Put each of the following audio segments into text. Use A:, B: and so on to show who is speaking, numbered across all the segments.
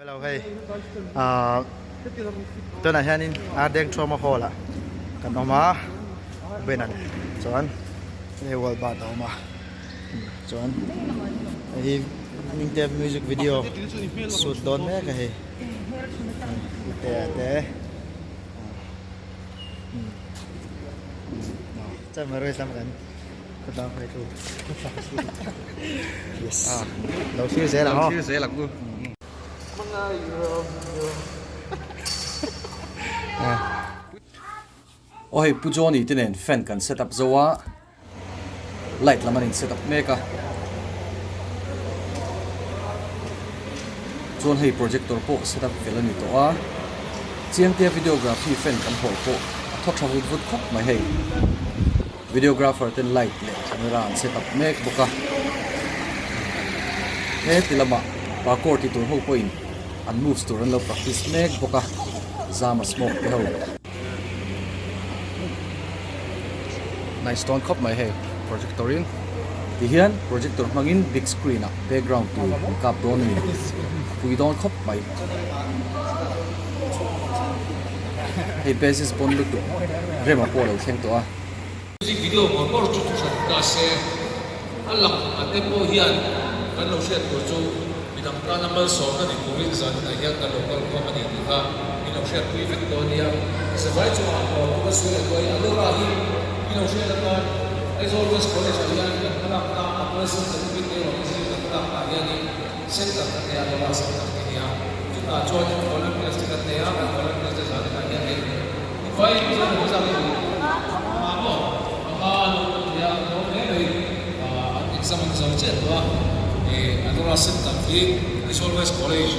A: Hello hei ah tunah hianin Ardeng Trauma Hall ah kan awm a banner chuan hei wall bat a awm a chuan hei hi Hmingtea music video shoot dawn mek a hei Hmingtea te chuan Marriage lam kan Yes. Lo thlir zel ang aw.
B: Lo thlir zel ang u. Aw hei Pu Johnny te nen fan kan set up zo a, light lam an in set up mek a. Chuan hei projector pawh set up fel a ni tawh a, Chiangtea videography fan kan hawh pawh a thaw tha vut vut khawp mai hei. Videographer ten light leh camera an set up mek bawk a, he ti lamah parkour ti tur ho pawhin an moves tur an lo practice mek bawk a, zama smoke te ho. Nice dawn khawp mai hei projector in ti hian projector hmangin big screen ah background tur an kap dawn a ni, a pui dawn khawp mai. Hei basis pawn lutuk rem a pawh a lo thleng tawh a.
C: Music video ngawr ngawr chu thu hran ta se, a lang a te pawh hian kan lo hriat tur chu midang tana malsawmna ni turin zaninah hian kan lo kal khawm a ni tih kha min lo hriatpui vek dawn nia. Zavai chungah pawh tu ka sawi leh duai a, Laura hi min lo hriat atan Aizawl West College ah hian kan hmalakna a Present Certificate erawh hi zir kan hmalaknaah hianin Center kan nei a, Laura Center tih a ni a, chutah chuanin volunteers te kan nei a, kan volunteers te zaninah hian hei Vai chuan a hmasa leh a maw a hma lo kan ti a, an awm hle mai, an exam an zo chiah tawh a, ih Adora Center hi Aizawl West College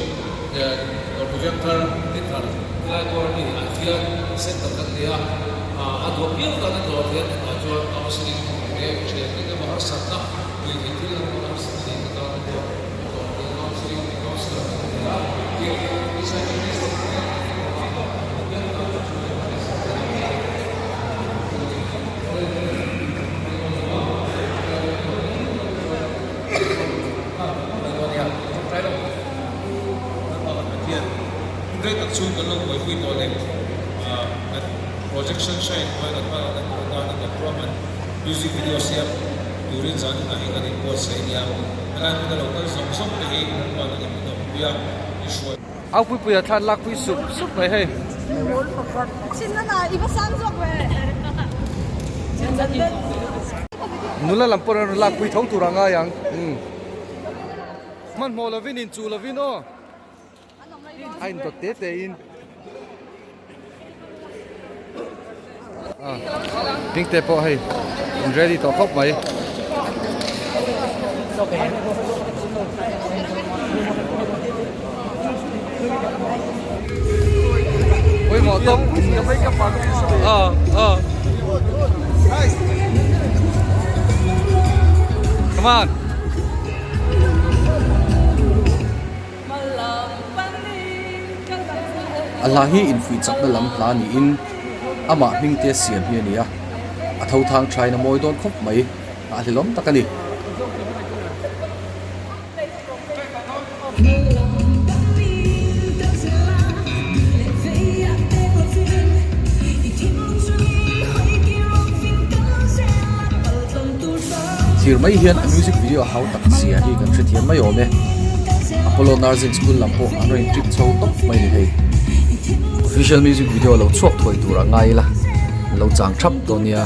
C: Dawrpui Vengthar Dinthar tilai tuar a ni ah hian center kan nei a, a duah piang dan a dawr hian hetah chuan counselling leh thian te emaw harsatna pui theih thil an rawn harsatna nei te tan a dawr a dawr theih counselling counsellor te kan nei a, tin psychiatrist te kan nei a.
B: Au Puipuia thlan lak pui sup sup mai hei. Nula lam pawh rawn lak pui tho tur a ngai ang. Hmanhmawh lovin inchuh lovin aw. A indawt te te in. Ding te pawh hei in ready tawh khawp mai. Pawimawh tawp. Come on. A hla hi infuih chakna lam hla niin amah hmingte siam hi a ni a, a tho thang thain a mawi dawn khawp mai, a hlelawm tak a ni. Thir mai hian a music video hau tak zia hi kan hrethiam mai awm e. Apollo Nursing School lam pawh an rawn trip chho tawp mai ni hei. Official music video lo chhuak thuai tur a ngai ila an lo chang thap dawn nia.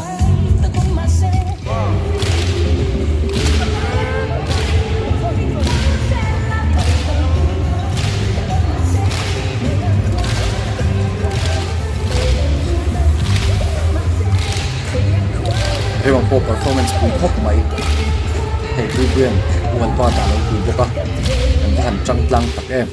B: Hei ang pawh performance pui khawp mai hei Puipuia'n ualpa dah lo pui bawk a kan va han tang tlang tak em.